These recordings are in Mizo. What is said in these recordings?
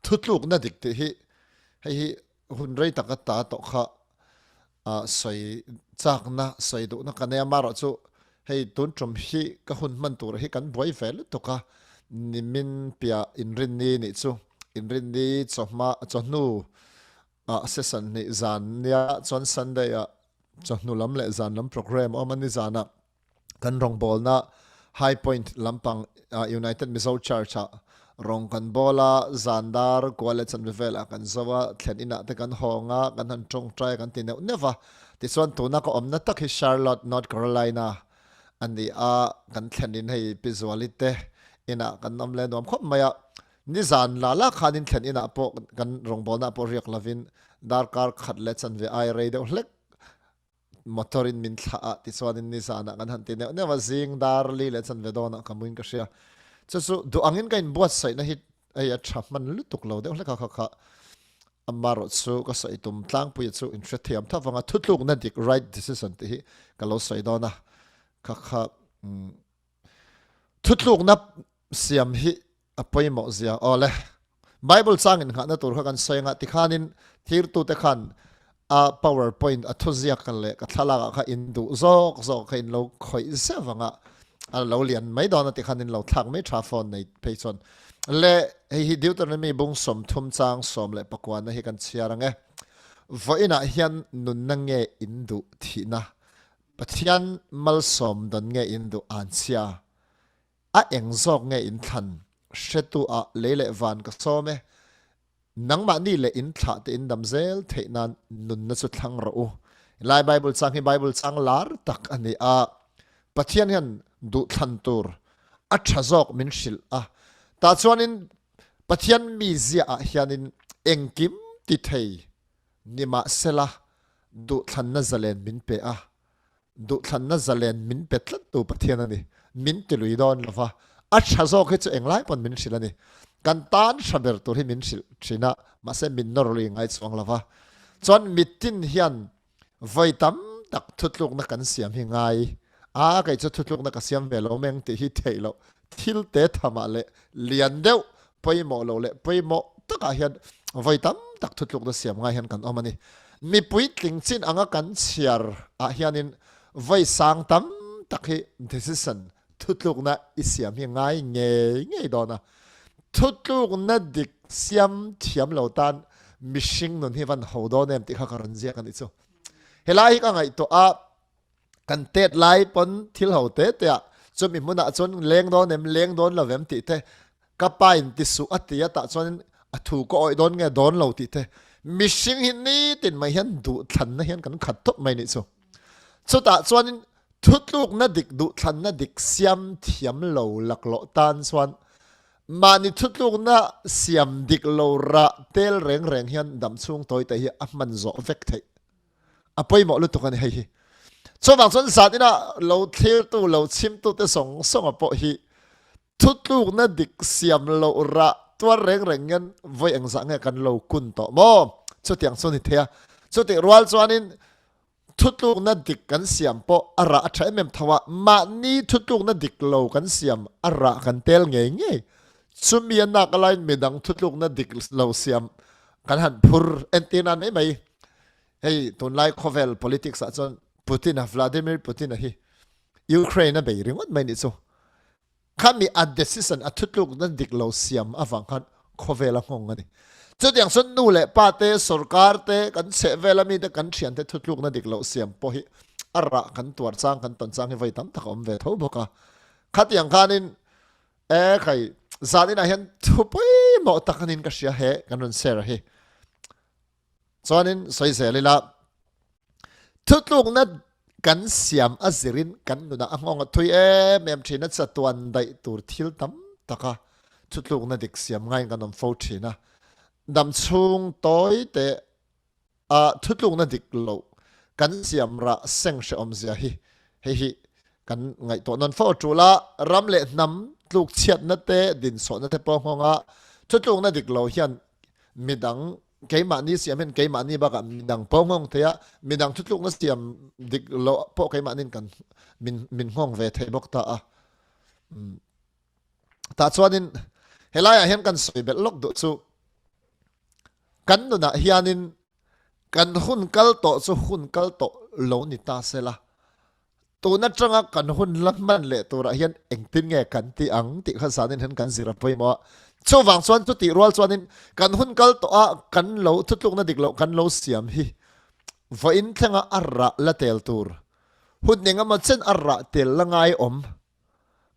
Thutlukna dik tih hi hei hi hun rei taka ta tawh kha sawi chakna sawi duhna ka nei a, amaherawh chu hei tun tum hi ka hun hman tur hi kan buai ve lutuk a, nimin piah inrinni nih chu inrinni chawhma chawhnu ah session hnih zan nia chuan Sunday ah chawhnu lam leh zan lam programme a awm a ni zanah Kan rawngbawlna High Point lampang United Mizo Church ah rawng kan bawl a, zan dar kual leh chanve velah kan zo a, thlen inah te kan hawng a, kan han tawngtai kan ti neuh neuh va. Tichuan tuna ka awmna tak hi Charlotte, North Carolina a ni a, kan thlen in hei Pi Zuali te inah kan awm leh nuam khawp mai a. Nizan la la khanin thlen inah pawh kan rawngbawlna pawh riak lovin darkar khat leh chanve ai rei deuh hlek Motor in min thlah a tichuanin nizanah kan han ti neuh neuh a, zing dar li leh chanve dawnah ka muin ka hria. Chu chu duh angin ka inbuatsaihna hi hei a tha hman lutuk lo deuh hlek a, kha kha amarawh chu ka sawi tum tlangpuia chu inhrethiam tho vang a, thutlukna dik right decision tih hi ka lo sawi dawn a, kha kha Thutlukna siam hi a pawimawh zia aw le. Bible chang innghahna tur kha kan sawi anga tikhanin thirtute khan a power point a thuziak leh ka thlalak ah kha in duh zawk zawk kha in lo khawih zeuh anga a lo lian mai dawn a tikhan in lo thlak mai tha phone nei phei chuan le hei hi Deuteronomy bung 30 chang 19 na hi kan chhiar ang e. Vawiinah hian nunna nge in duh thihna Pathian malsawm dan nge in duh an chhia? A eng zawk nge in thlan? Hretu ah lei leh van ka sawm e. Nangmahni leh in thlah te in dam zel theih nan nunna chu thlang rawh u. Lai Bible chang hi Bible chang lar tak a ni a. Pathian hian duh thlan tur a tha zawk min hrilh a. Tah chuanin Pathian mizia ah hianin engkim ti thei Nimahsela, duhthlanna zalen min pe a, duhthlanna zalen min pe tlattu Pathian a ni. Min tilui dawn lo va, a tha zawk hi chu englai pawn min hrilh a ni. Kan tan hra ber tur hi min hrilh thin a, mahse min nawr lui ngai chuang lo va. Chuan mitin hian vawi tam tak thutlukna kan siam hi ngai a, kei chu thutlukna ka siam ve lo meng tih hi theih loh thil te thamah leh lian deuh pawimawh lo leh pawimawh takah hian vawi tam tak thutlukna siam ngai hian kan awm a ni. Mipui tling chin anga kan chhiar ah hianin vawi sang tam tak hi decision thutlukna i siam hi ngai ngei ngei dawn a. Thutlukna dik siam thiam lo tan mihring nun hi van ho dawn em tih kha ka rawn ziak a nih chu. Helai hi ka ngaihtuah a. Kan tet lai pawn thil ho te te ah chumi hmunah chuan leng dawn em leng dawn lo em tih te ka pa in ti suh a ti a tah chuan a thu ka awih dawn nge dawn lo tih te mihring hi nitin mai hian duhthlanna hian kan khat tawp mai nih chu. Chutah chuanin thutlukna dik duhthlanna dik siam thiam lo laklawh tan chuan mahni thutlukna siam dik lo rah tel reng reng hian damchhung tawi te hi a hman zawh vek theih. A pawimawh lutuk a ni hei hi. Chuvang chuan zan ina lo thlirtu lo chhimtu te sawng sawnga pawh hi thutlukna dik siam loh rah tuar reng reng hian vawi engzah nge kan lo kun tawh maw? Chutiang chu ni thei a. Chutih rual chuanin thutlukna dik kan siam pawh a rah a tha em em tho a, mahni thutlukna dik lo kan siam a rah kan tel ngei ngei. Chumi a nak alaiin midang thutlukna dik lo siam kan han phur entir nan mai mai. Hei tunlai khawvel politics ah chuan Putin a Vladimir Putin a hi Ukraine a bei ringawt mai nih chu. Khami a decision a thutluk na dik lo siam avang khan khawvel a nghawng a ni. Chutiang chuan nu leh pa te sorkar te kan chheh vel ami te kan thian te thutluk na dik lo siam pawh hi a rah kan tuar chang kan tawn chang hi vawi tam tak a awm ve tho bawk a. Khatiang khanin e khai zanin ah hian thu pawimawh tak anin ka hria he kan rawn share hi. Chuanin sawi zel ila, thutlukna kan siam a zirin kan nunah a nghawng a thui em em thin a, chatuan daih tur thil tam taka thutlukna dik siam ngaiin kan awm fo thin a. Damchhung tawi te a thutlukna dik loh kan siam rah seng hrehawm zia hi hei hi kan ngaihtuah nawn fo a tul a, ram leh hnam tluk chhiatna te dinsawhna te pawh nghawng a, thutlukna dik lo hian midang keimahni siam hian keimahni bakah midang pawh nghawng thei a, midang thutlukna siam dik loh pawh keimahnin kan min min nghawng ve thei bawk ta a. Tah chuanin helaiah hian kan sawi belh lawk duh chu. Kan nunah hianin kan hun kal tawh chu hun kal tawh lo ni ta sela, tun atanga kan hun la hman leh turah hian engtin nge kan tih ang tih kha zanin hian kan zir a pawimawh a. Chuvang chuan chutih rual chuanin kan hun kal tawh a kan lo thutlukna dik loh kan lo siam hi vawiin thlenga a rah la tel tur hun engemaw chen a rah tel la ngai awm.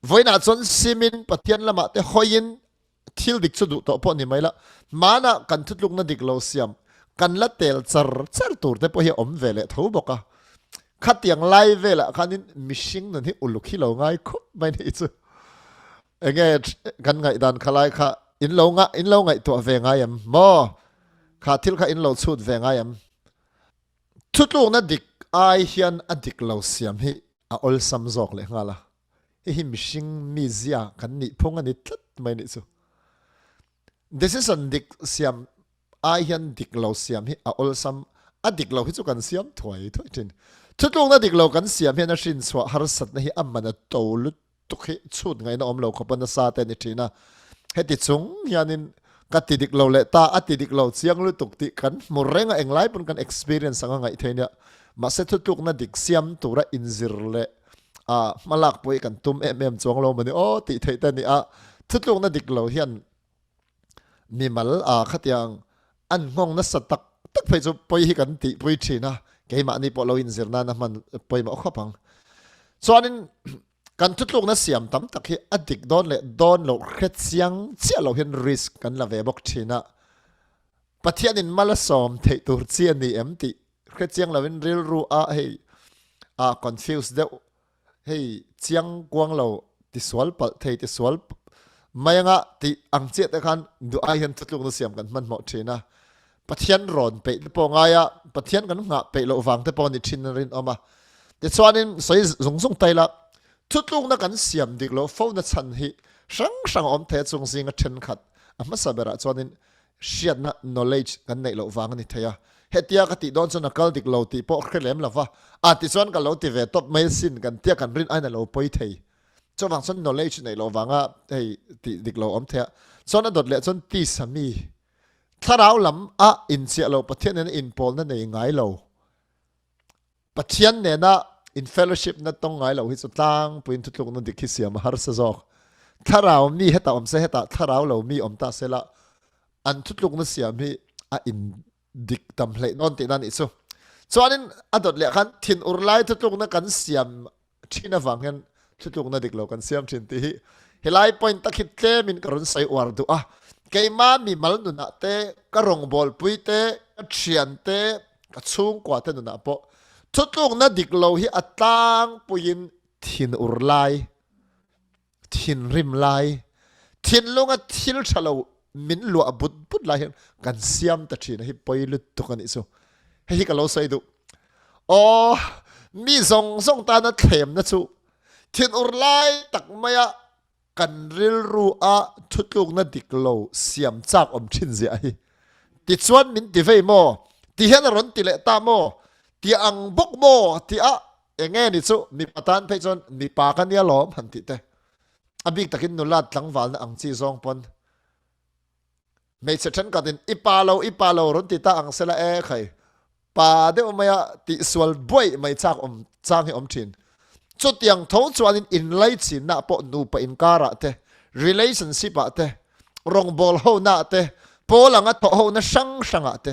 Vawiinah chuan simin Pathian lamah te hawiin Thil dik chu duh tawh pawh ni mai la, hmanah kan thutlukna dik lo siam kan la tel char char tur te pawh hi a awm ve leh tho bawk a. Khatiang lai velah khanin mihring nun hi uluk hi lo ngai khawp mai ni chu. Enge kan ngaihdan kha lai kha in lo ngah in lo ngaihtuah ve ngai em maw? Kha thil kha in lo chhut ve ngai em? Thutlukna dik ai hian a dik lo siam hi a awlsam zawk leh nghal a. Hei hi mihring mizia kan nih phung a ni tlat mai nih chu. Decision dik siam ai hian dik lo siam hi a awlsam, a dik lo hi chu kan siam thuai thuai thin. Thutlukna dik lo kan siam hian a hrinchhuah harsatna hi a man a to lutuk hi chhut ngaihna awm lo khawp a nasa te a ni thin a. Heti chung hianin ka ti dik lo leh ta, a ti dik lo chiang lutuk tih kan hmu reng a, englai pawn kan experience anga ngaih thei nia. Mahse thutlukna dik siam tura inzir leh a hmalak pawh hi kan tum em em chuang lo mawni aw tih theih te a ni a, thutlukna dik lo hian mimal a khatiang an nghawng nasa tak tak phei chu pawi hi kan tihpui thin a, keimahni pawh lo inzir nana hman pawimawh khawp ang. Chuanin kan thutlukna siam tam tak hi a dik dawn leh dawn loh hre chiang chiah loh hian risk kan la ve bawk thin a, Pathianin mal a sawm theih tur chi a ni em tih Hre chiang lovin rilru a hei a confuse deuh hei chiang kuang lo tisual palh thei tisual mai anga tih ang chiah te khan duh ai hian thutlukna siam kan hmanhmawh thin a. Pathian rawn peih te pawh ngai a, Pathian kan nghah peih loh vang te pawh ni thin a rinawm a. Tichuanin sawi zung zung ta ila thutlukna kan siam dik loh fo na chhan hi hrang hrang a awm thei a chung zinga thenkhat a hmasa berah chuanin hriatna, knowledge, kan neih loh vang a ni thei a. Hetia ka tih dawn chuan a kal dik lo tih pawh hre lem lo va, a ti chuan ka lo ti ve tawp mai asin kan tia kan rin aiin a lo pawi thei. Chuvang chuan knowledge neih loh vanga hei tih dik lo awm thei a. Chuan a dawt leh chuan tisa mi, thlarau lam a inchiah lo Pathian nena inpawlna nei ngai lo. Pathian nena in fellowship na tawng ngai lo hi chu tlangpuiin thutlukna dik hi siam a harsa zawk. Thlarau mi hetah awm se hetah thlarau lo mi awm ta sela an thutlukna siam hi a in dik tam hleih nawn tihna a nih chu. Chuanin a dawt leh khan thinur lai thutlukna kan siam thin avang hian thutlukna dik lo kan siam thin tih hi helai point tak hi tlemin ka rawn sawi uar duh a. Keima mimal nunah te, ka rawngbawlpui te, ka thian te, ka chhungkua te nunah pawh thutlukna dik lo hi a tlangpuiin thinur lai, thinrim lai, thinlunga thil tha lo min luah but but lai hian kan siam ta thin a hi pawi lutuk a nih chu. Hei hi ka lo sawi duh. Aw, mi zawng zawng tana thlemna chu thinur lai tak maia kan rilru a thutlukna dik lo siam chak awm thin ziah hi. Tichuan min ti vei maw? Ti hian a rawn ti leh ta maw? Ti ang bawk maw? Ti a enge ni chu mipa tan phei chuan mipa ka nia lawm han tih te. A bik takin nula tlangvalna ang chi zawng pawn Hmeichhe thenkhatin i pa lo, i pa lo rawn ti ta ang sela e khai. Pa deuh maia tihsual buaih mai chak awm chang hi awm thin. Chutiang tho chuanin inlaichinna pawh nupa inkarah te, relationship ah te, rawngbawl hona ah te, pawl anga thawh hona hrang hrangah te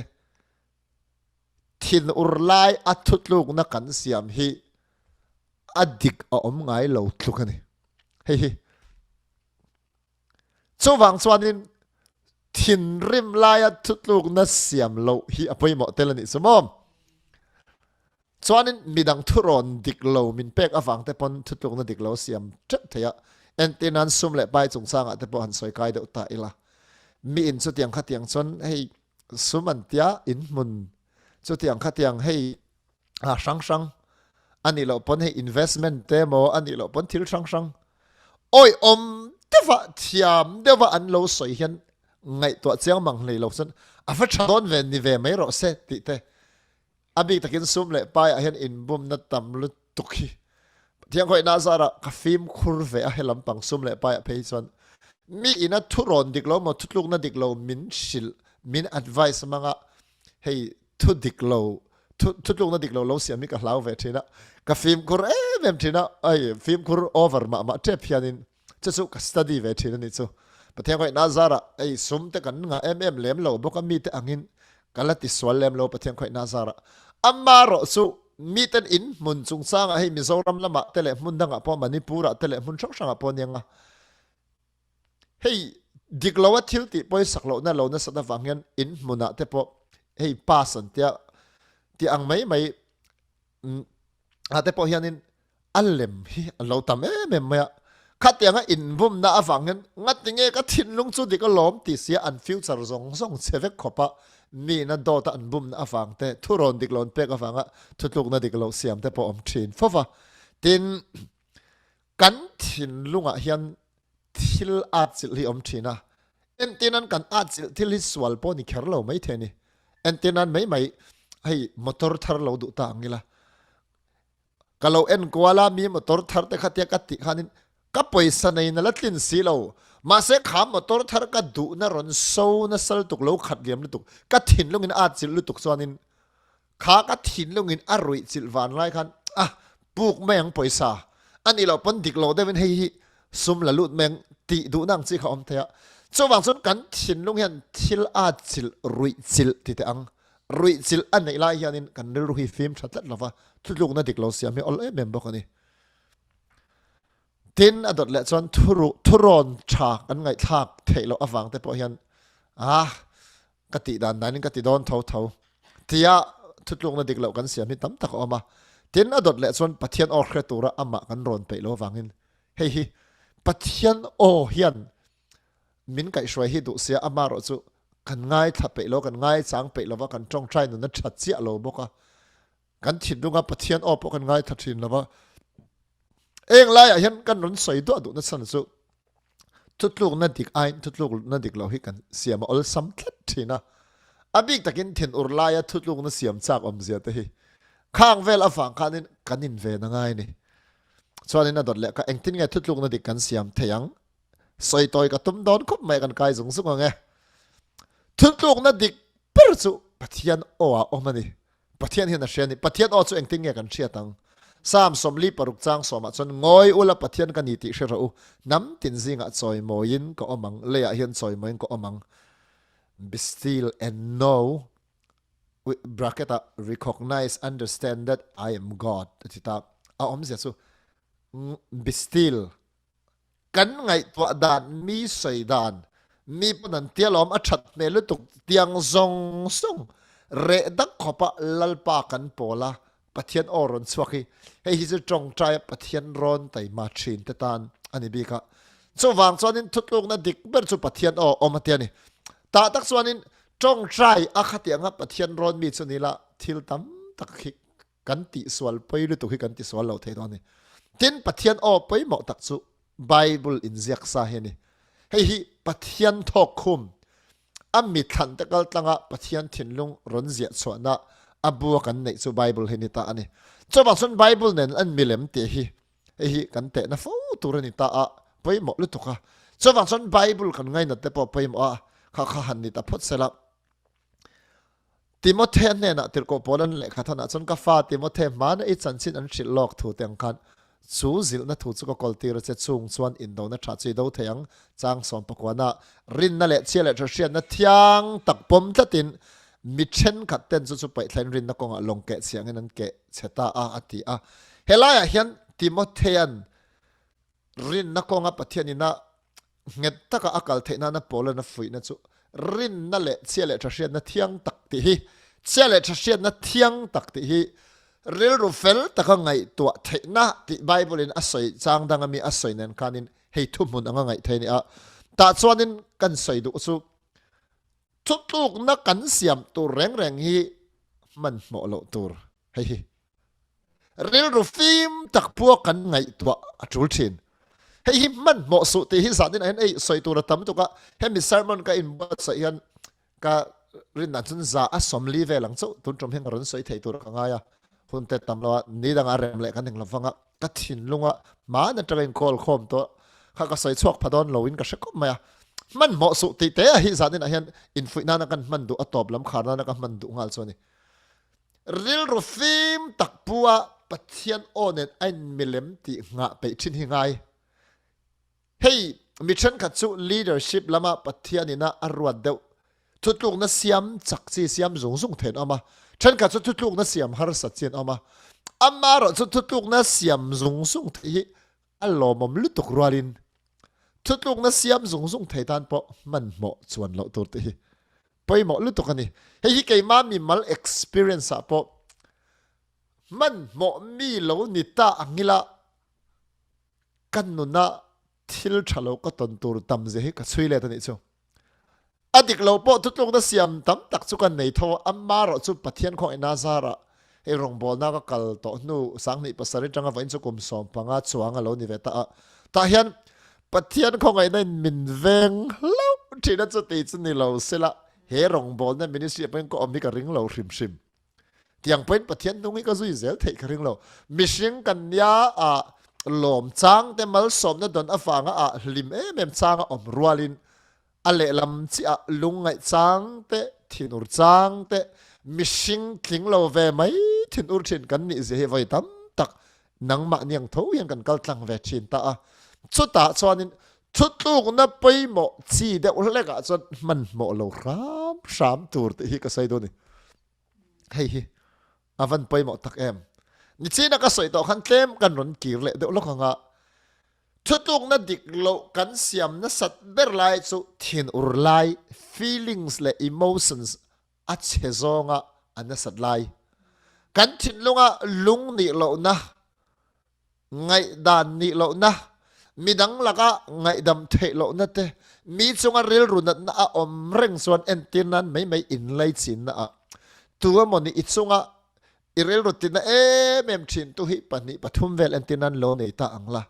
thinur lai a thutlukna kan siam hi a dik a awm ngai lo tluk a ni. Hei hi. Chuvang chuanin thinrim laia thutlukna siam loh hi a pawimawh tel a nih chu maw? Chuanin midang thurawn dik lo min pek avang te pawn thutlukna dik lo siam teuh thei a, entir nan sum leh pai chungchangah te pawh han sawi kai deuh ta ila. Mi in chutiang khatiang chuan hei sum an tia inhmun chutiang khatiang hei a hrang hrang a nih loh pawn hei investment te maw a nih loh pawn thil hrang hrang awi awm deuha thiam deuha an lo sawi hian ngaihtuah chiang mang hlei lo chuan a va tha dawn ve ni ve mai rawh se tih te a bik takin sum leh pai ah hian inbumna tam lutuk hi Pathian khawihna zarah ka fimkhur ve a he lampang sum leh pai ah phei chuan mi ina thurawn dik lo maw thutlukna dik lo min hrilh. min advice manga hei thu dik lo thu tlukna dik lo lo siam hi ka hlau ve thin a, ka fimkhur em em thin a, ai fimkhur over mah mah tep hianin chu chu ka study ve thin a nih chu. Pathian khawihna zarah ei sum te kan ngah em em lem lo bawk a mite angin ka la tisual lem lo Pathian khawihna zarah. Amarawh chu miten in hmun chungchangah hei Mizoram lamah te leh hmun dangah pawh Manipur ah te leh hmun hrang hrangah pawh aniang a, Hei dik lo a thil tih pawisak lohna lo nasat avang hian in hmunah te pawh hei pass an tia tih ang mai mai ah te pawh hianin a lem hi a lo tam em em mai a. Khatianga inbumna avang hian ngatinge ka thinlung chu dik alawm tih sia an future zawng zawng chhe vek khawp a, miin a dawt a an bumna avang te, thurawn dik lo an pek avanga thutlukna dik lo siam te pawh awm thin fo va. Tin, Kan thinlungah hian thil atchilh hi awm thin a, entirnan kan atchilh thil hi sual pawh ni kher lo mai thei a ni. Entirnan mai mai hei motor thar lo duh ta ang ila, ka lo en kual a mi motor thar te kha tia ka tih khanin ka pawisa nei na la tlin si lo, mahse kha motor thar ka duhna rawn so nasa lutuk lo khat liam lutuk ka thinlungin atchilh lutuk chuanin Kha ka thinlungin a ruih chilh van lai khan a puk mai ang pawisa a nih loh pawn dik lo deuhin hei hi sum la lut mai ang tih duhna ang chi kha awm thei a. Chuvang chuan kan thinlung hian thil a chilh ruih chilh ti teh ang. Ruih chilh a neih lai hianin kan rilru hi fim tha tlat lova thutlukna dik lo siam hi awl em em bawk a ni. Tin, a dawt leh chuan thurawn tha kan ngaihthlak theih loh avang te pawh hian a ka tih dan danin ka ti dawn tho tho tia thutlukna dik loh kan siam hi tam tak a awm a. Tin, a dawt leh chuan Pathian aw hre tura amah kan rawn peih lo avangin hei hi Pathian aw hian min kaihhruai hi duh sia amarawh chu kan ngaithla peih lo, kan ngaichang peih lova, kan tawngtai nun a that chiah lo bawk a. Kan thinlunga Pathian aw pawh kan ngaithla thin lova. Eng laiah hian kan rawn sawi duah duhna chhan chu thutlukna dik aiin thutlukna dik lo hi kan siam a awlsam tlat thin a. A bik takin thinur laia thutlukna siam chak awmzia te hi khang vel avang khanin kan inven a ngai a ni. Chuanin a dawt leh kha engtin nge thutlukna dik kan siam thei ang? Sawi tawi ka tum dawn khawp mai kan kai zung zung ang e. Thutlukna dik ber chu Pathian aw ah awm a ni. Pathian hian a hria a ni. Pathian aw chu engtin nge kan hriat ang? Psalm 46 chang sawmah chuan, Ngawi ula Pathian ka ni tih hre rawh u, hnam tin zingah chawimawiin ka awm ang, leiah hian chawimawiin ka awm ang. Be still and know, bracket ah recognize, understand that I am God a ti ta. A awmzia chu, be still, Kan ngaihtuah dan, mi sawi dan, mi pawn an tia lawm a that hmel lutuk tiang zawng zawng reh dak khawpa Lalpa kan pawl a, Pathian aw rawn chhuak hi hei hi chu tawngtai a Pathian rawn taima thin te tan a ni bik a. Chuvang chuanin thutlukna dik ber chu Pathian aw awm a tia ni. Tah tak chuanin tawngtai a khatianga Pathian rawn mi chu ni la thil tam tak khi kan tihsual pawi lutuk hi kan tisual lo thei dawn a ni. Tin, Pathian aw pawimawh tak chu Bible inziak sa hi a ni. Hei hi Pathian thawk khum, a mithlan te kal tlanga Pathian thinlung rawn ziah chhuahna a bua kan neih chu Bible hi ni ta a ni. Chuvang chuan Bible nen an milem tih hi hei hi kan tehna fo tur a ni ta a, pawimawh lutuk a. Chuvang chuan Bible kan ngainat te pawh pawimawh a, kha kha han ni ta phawt sela. Timothy hnenah tirhkoh Paulan lehkha thanah chuan ka fa Timothy hmana i chanchin an hrilh lawk thu te ang khan chu zilhna thu chu ka kawl tir a che chung chuan indona tha chu i do thei ang chang sawmpakuana rinna leh chhia leh tha hriatna thiang tak pawm tlatin mi thenkhat ten chu chu paihthlain rinna kawngah lawng keh chhiangin an keh chhe ta a a ti a helaiah hian Timothean rinna kawnga Pathian ina Nghet taka a kal theih nana Paulan a fuihna chu rinna leh chhia leh tha hriatna thiang tak tih hi chhia leh tha hriatna thiang tak tih hi rilru fel taka ngaihtuah theihna tih Bible in a sawi chang dang ami a sawi nen khanin hei thuhmun anga ngaih thei a ni a. Tah chuanin kan sawi duh chu thutlukna kan siam tur reng reng hi hmanhmawh loh tur hei hi. Rilru fim tak pua kan ngaihtuah a tul thin. Hei hi hmanhmawh suh tih hi zan in ah hian ei sawi tur a tam tuk a, hemi sermon ka inbuatsaih hian ka rindan chuan za a sawmli vel ang chauh tun tum hian ka rawn sawi thei tur ka ngai a, hun te tam lo a, ni dangah rem leh kan eng lo vang a, ka thinlunga hman atanga inkawl khawm tawh kha ka sawi chhuak pha dawn lo in ka hre khawp mai a. Hmanhmawh suh tih te a hi zanin ah hian infuih nana kan hman duh a tawp lam khar nana ka hman duh nghal chu a ni. Rilru fim tak pu a Pathian aw nen a in milem tih nghah peih thin hi ngai. Hei mi thenkhat chu leadership lama Pathian ina a ruat deuh thutlukna siam chak chi siam zung zung thein awm a, thenkhat chu thutlukna siam harsat chi an awm a. Amaherawhchu thutlukna siam zung zung theih hi A lawmawm lutuk rualin thutlukna siam zung zung thei tan pawh hmanhmawh chuan loh tur tih hi pawimawh lutuk a ni. Hei hi keimah mimal experience ah pawh hmanhmawh mi lo ni ta angila ka nuna thil tha lo ka tawn tur tam zia hi ka chhui let a nih chu. A dik lo pawh thutlukna siam tam tak chu kan nei tho a, amaherawh chu Pathian khawngaihna zarah hei rawngbawlna ka kal tawh hnu 27 atanga vawiin chu kum 15 chuang a lo ni ve ta a, tah hian Pathian khawngaihna in min veng hlauh thin a, chuti chu ni lo sela he rawngbawlna ministry ah pawhin ka awm hi ka ring lo hrim hrim. Tiang pawhin Pathian hnung hi ka zui zel theih ka ring lo. Mihring kan nia a lawm chang te malsawmna dawn avanga ah hlim em em changa awm rualin A lehlam chiah lungngaih chang te, thinur chang te, mihring tling lo ve mai thinur thin kan nih zia hi vawi tam tak nangmah niang tho hian kan kal tlang ve thin ta a. Chutah chuanin thutlukna pawimawh chi deuh hlekah chuan hmanhmawh lo hram hram tur tih hi ka sawi dawn a ni. Hei hi a van pawimawh tak em. Nichina ka sawi tawh khan tlem kan rawn kir leh deuh lawk ang a, thutlukna dik loh kan siam nasat ber lai chu thinur lai, feelings leh emotions a chhe zawnga a nasat lai. Kan thinlunga lung nih lohna Ngaihdan nih lohna, midang laka ngaihdam theih lohna te, mi chunga rilru natna a awm reng chuan entir nan mai mai inlaichinna ah tu emaw nih i chunga i rilru tina em em thin tu hi pahnih pathum vel entir nan lo nei ta ang la.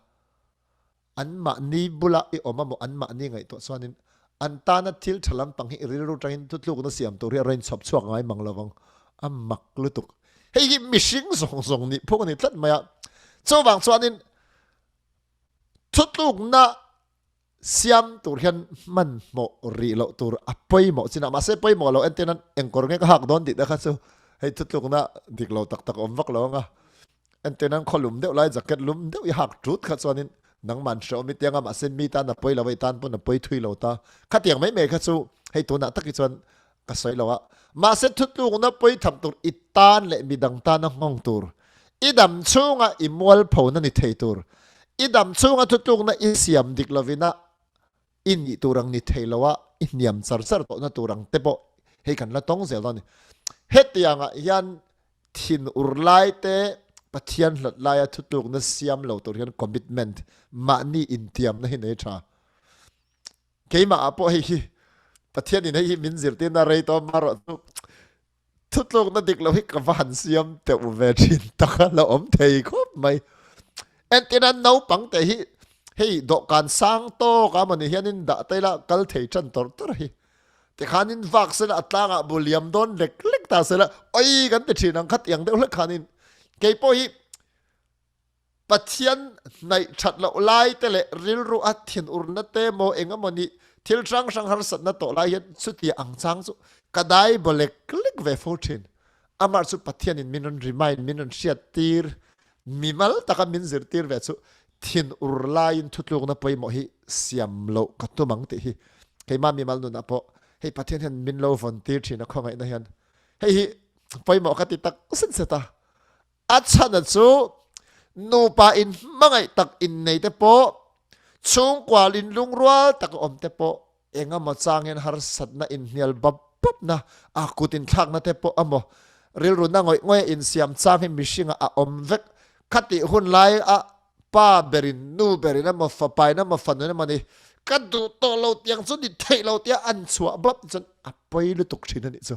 Anmahni bula i awm emaw anmahni ngaihtuah chuanin an tana thil tha lampang hi i rilru tangin thutlukna siam tur hi a rawn chhawp chhuak ngai mang lovang. A mak lutuk. Hei hi mihring zawng zawng nih phung a ni tlat mai a. Chuvang chuanin thutlukna siam tur hian hmanhmawh rih loh tur a pawimawh chinah mahse pawimawh lo entir nan engkawr nge ka hak dawn tih te kha chu hei thutlukna dik lo tak tak a awm vak lo ang a. Entir nan khaw lum deuh lai jacket lum deuh i hak tut kha chuanin nangman hrehawm i tiang a mahse mi tan a pawi lo a i tan pawn a pawi thui lo ta. Khatiang mai mai kha chu hei tunah tak hi chuan ka sawi lo a. Mahse thutlukna pawi tham tur i tan leh midang tana nghawng tur, i dam chhunga i mualphona ni thei tur, i dam chhunga thutlukna i siam dik lovina i nih tur ang ni thei lo a, i hniam char char tawhna tur ang te pawh hei kan la tawng zel dawn a ni. Hetiangah hian thin ur lai te Pathian hlat laia thutlukna siam lo tur hian commitment, mahni intiamna hi nei tha. Keimah ah pawh hei hi Pathian in hei hi min zirtirna rei tawh marawh chu Thutlukna dik lo hi ka va han siam teuh ve thin tak a la awm thei khawp mai. Entirna naupang te hi hei dawhkan sang tawk a mawni hianin dah ta ila kal thei tan tawrh tawrh hi. Tikhanin vak sela a tlangah bu liam dawn lek lek ta sela oi kan ti thin ang kha tiang deuh hlek khanin keipawh hi Pathian hnaih that loh lai te leh rilru a thinurna te maw eng emaw nih thil hrang hrang harsatna tawh lai hian chutia ang chang chu ka dai baw lek lek ve fo thin. Amah chu Pathianin min rawn remind, min rawn hriattir, mimal taka min zirtir ve chu thinur laiin thutlukna pawimawh hi siam loh ka tum ang tih hi keimah mimal nunah pawh hei Pathian hian min lo vawn tir thin a khawngaihna hian hei hi pawimawh ka ti tak zet zet a. A chhana chu nupa inhmangaih tak innei te pawh, chhungkual inlungrual tak a awm te pawh, engemaw changin harsatna inhnial bap bapna, a kut inthlakna te pawh emaw, rilru na ngawih ngawih a insiam chang hi mihringah a awm vek. Khatih hun lai a pa berin, nu berin emaw, fapain emaw, fanuin emaw ni, ka duh tawh lo tiang chu ni theih lo tia an chhuah bap chuan a pawi lutuk thin a nih chu.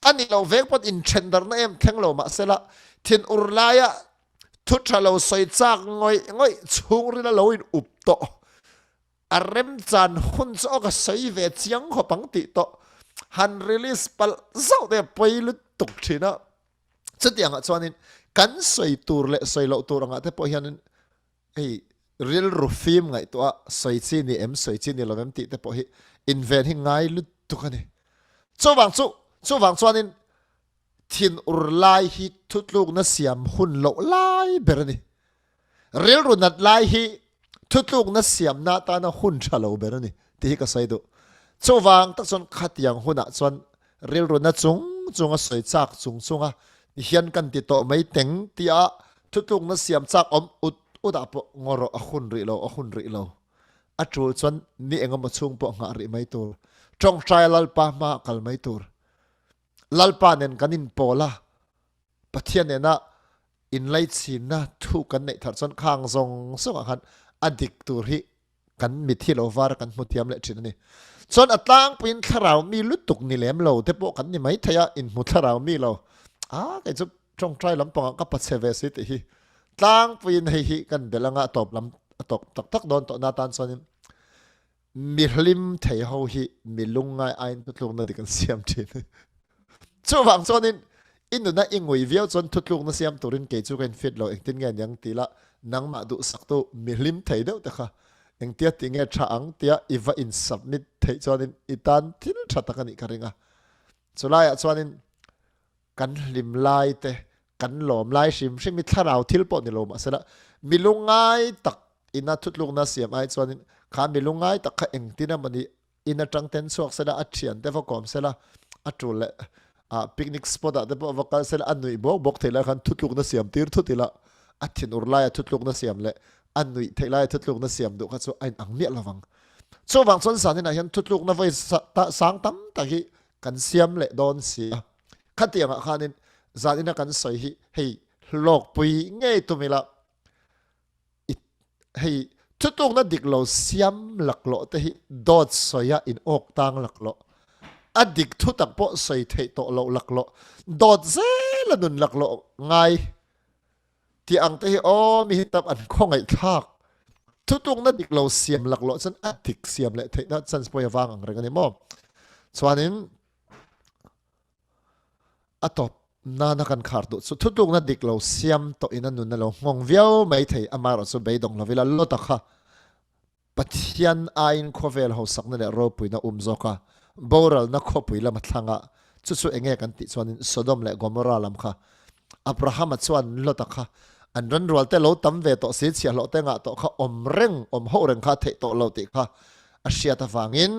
A nih loh vek pawn inthendarhna em thleng lo mahsela thin ur laia thu tha lo sawi chak ngawih ngawih chhungril a lo in up tawh. A remchan hun chu aw ka sawi ve chiang khawp ang tih tawh han release palh zauh te a pawi lutuk thin a. Chutiangah chuanin kan sawi tur leh sawi loh tur angah te pawh hianin hei. Rilru fim ngaihtuah a sawi chi ni em, sawi chi ni lo em tih te pawh hi inven hi ngai lutuk a ni. Chuvang chu, chuvang chuanin thin ur lai hi thutlukna siam hun loh lai ber a ni. Rilru nat lai hi thutlukna siamna atana hun tha lo ber a ni tih hi ka sawi duh. Chuvang tak chuan khatiang hunah chuan rilru na chung chunga sawi chak chung chunga tihian kan ti tawh mai teng tia thutlukna siam chak awm ut ut ah pawh ngaw rawh a hun rih lo a hun rih lo. A tul chuan ni engemaw chhung pawh nghah rih mai tur. Tawngtai Lalpa hmaah kal mai tur. Lalpa nen kan inpawl a, Pathian nena inlaichinna thu kan neih thar chuan khang zawng zawngah khan a dik tur hi kan mit hi lo var a kan hmu thiam leh thin a ni. Chuan a tlangpuiin thlarau mi lutuk ni lem lo te pawh kan ni mai thei a, inhmu thlarau mi lo. A kei chu tawngtai lampangah ka pachhe ve si tih hi tlangpuiin hei hi kan belh anga a tawp lam a tawp tak tak dawn tawhna atan chuanin Mi hlim thei ho hi mi lungngai aiin thutlukna dik an siam thin. Chuvang chuanin i nuna i ngui viau chuan thutlukna siam turin kei chu ka infit lo engtin nge niang ti la nangmah duhsaktu mi hlim thei deuh te kha engtia ti nge tha ang tia i va in submit theih chuanin i tan thil tha tak a nih ka ring a. Chulaiah chuanin kan hlim lai te, kan lawm lai hrim hrim hi thlarau thil pawh ni lo mahsela mi lungngai tak ina thutlukna siam ai chuanin kha mi lungngai tak kha engtin emawni in atang ten chhuak sela a thian te va kawm sela a tul leh ah picnic spot ah te pawh va kal sela a nuih bawk bawk theih lai khan thutlukna siam tir thut ila a thinur laia thutlukna siam leh a nuih theih laia thutlukna siam duh kha chu a inang miah lovang. Chuvang chuan zaninah hian thutlukna vawi sang tam tak hi kan siam leh dawn si a. Khatiangah khanin zanina kan sawi hi hei hlawkpui ngei tum ila i hei thutlukna dik lo siam laklawh te hi dawt sawia in awk tang laklawh a dik thu tak pawh sawi theih tawh loh laklawh dawt zela nun laklawh ngai tih ang te hi aw mi hi tam an khawngaih thlak thutlukna dik lo siam laklawh chuan a dik siam leh theihna chance pawh hi a vang ang reng a ni maw chuanin A tawp nana kan khar duh chu thutlukna dik lo siam tawh in a nun a lo nghawng viau mai thei. Amaherawh chu beidawng lo ila Lota kha Pathian aiin khawvel hausakna leh ropuina um zawk a, boralna khawpui lam a thlang a. Chu chu enge kan tih chuanin Sodom leh Gomorrah lam kha Abrahama chuan Lota kha an ranrual te lo tam ve tawh si, chhiahhlawh te ngah tawh kha awm reng, awm hauh reng kha a theih tawh lo tih kha a hriat avangin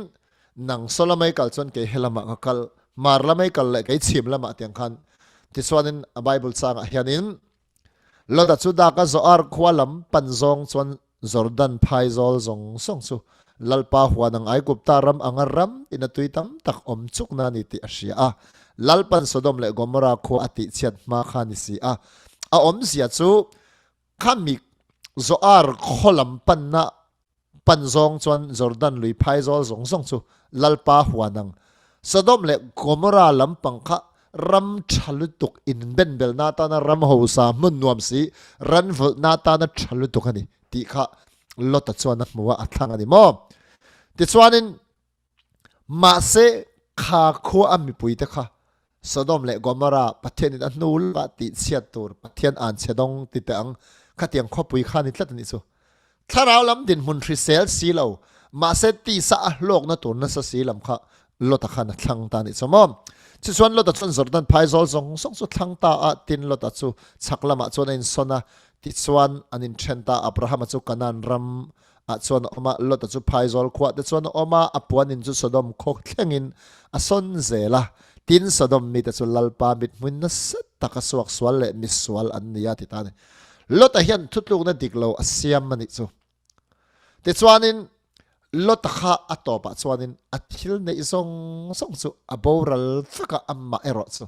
Nang saw lamai kal chuan kei he lamah ka kal, hmar lamai kal leh kei chhim lamah tiang khan. Tichuanin a Bible changah hianin Lota chu daka Zoar khua lam pan zawng chuan Jordan phaizawl zawng zawng chu Lalpa huan ang Aigupta ram anga ram ina tui tam tak awm chukna a ni tih a hria a. Lalpan Sodom leh Gomorra khua a tihchhiat hma kha ni si a. A awmzia chu Khami Zoar khaw lam panna pan zawng chuan Jordan lui phaizawl zawng zawng chu Lalpa huan ang. Sodom leh Gomorra lampang kha ram tha lutuk inbenbelna atana ram hausa hmun nuam si, ran vulhna atana tha lutuk a ni tih kha Lota chuan a hmu a, a thlang a ni maw? Tichuanin Mahse, kha khua a mipuite kha Sodom leh Gomorrah Pathianin a hnu lawkah tihchhiat tur Pathian an chhe dawng ti teh ang. Khatiang khawpui kha ni tlat a nih chu. Thlarau lam dinhmun hrisel si lo, mahse tisa a hlawkna tur nasa si lam kha Lota khan a thlang ta a nih chu maw. Tichuan Lota chuan Jordan phaizawl zawng zawng chu thlang ta a, tin Lota chu chhak lamah chuan a insawn a, tichuan an inthen ta a, Abrahama chu Kanaan ram ah chuan a awm a, Lota chu phaizawl khuah te chuan a awm a, a puanin chu Sodom khaw thlengin a sawn zel a. Tin, Sodom mite chu Lalpa mithmui nasa taka suaksual leh misual an ni a ti ta a ni. Lota hian thutlukna dik lo a siam a nih chu. Tichuanin, Lota kha a tawpah chuanin a thil neih zawng zawng chu a boral vek a, amah erawh chu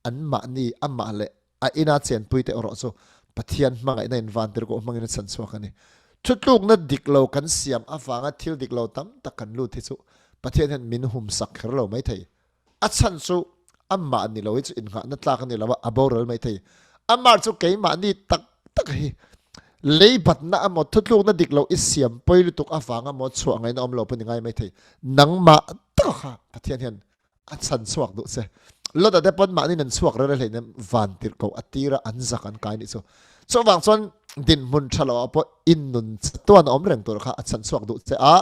anmahni, amah leh a ina chenpuite erawh chu Pathian hmangaihna in vantirhkoh hmangin a chhan chhuak a ni. Thutlukna dik lo kan siam avanga thil dik lo tam tak kan lut hi chu Pathian hian min humsak kher lo mai thei. A chhan chu amah ni lo hi chu innghahna tlak a ni lo a, a boral mai thei. Amah chu keimahni tak tak hi leibatna emaw thutlukna dik lo i siam pawi lutuk avanga maw chhuah ngaihna awm lo pawh ni ngai mai thei. Nangmah tak kha Pathian hian A chan chhuak duh che. Lota te pawn mahni nan chhuak rere hleinem van tirh ko a tira an zak an kai nih chu. Chuvang chuan. Dinhmun tha lo ah pawh in nun chatuan a awm reng tur kha a chhan chhuak duh che a,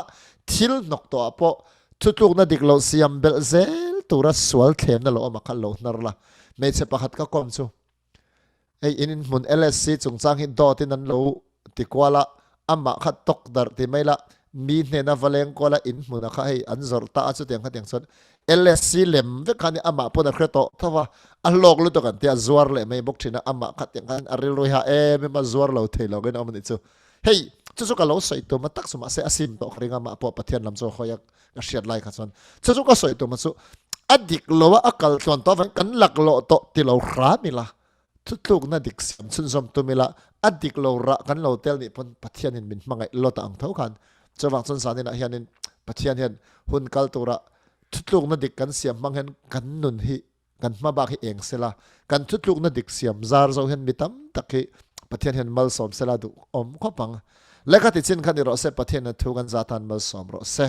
thil hnawk tawh ah pawh thutlukna dik lo siam belh zel tura sual thlemna lo awm ah kha lo hnar la. Hmeichhe pakhat ka kawm chu hei in inhmun LSC chungchang hi dawt in an lo ti kual a, amah kha tawk darh ti mai la, mi hnena va leng kual a inhmun ah kha hei an zawrh ta a chutiang khatiang chuan LSC lem vek kha nia amah pawn a hre tawh tho a, a hlawk lutuk an tia zuar leh mai bawk thin a, amah kha tiang khan a rilru hi a em em a zuar lo thei lo in a awm a nih chu. Hei chu chu ka lo sawi tum a tak chu mahse a sim tawh ka ring a amah pawh Pathian lam chu a hawi a ka hriat lai kha chuan chu chu ka sawi tum a chu a dik lo a a kal tluan tawh avangin kan laklawh tawh ti lo hram ila Thutlukna dik siam chhunzawm tum ila, a dik lo rah kan lo tel nih pawn Pathianin min hmangaih lawt a ang tho khan. Chuvang chuan zaninah hianin Pathian hian hun kal tura thutlukna dik kan siam hmang hian kan nun hi kan hma bak hi eng sela, kan thutlukna dik siam zar zo hian mi tam tak hi Pathian hian malsawm sela duh awm khawp ang. Lehkha ti chin kha ni rawh se, Pathian thu kan za tan malsawm rawh se.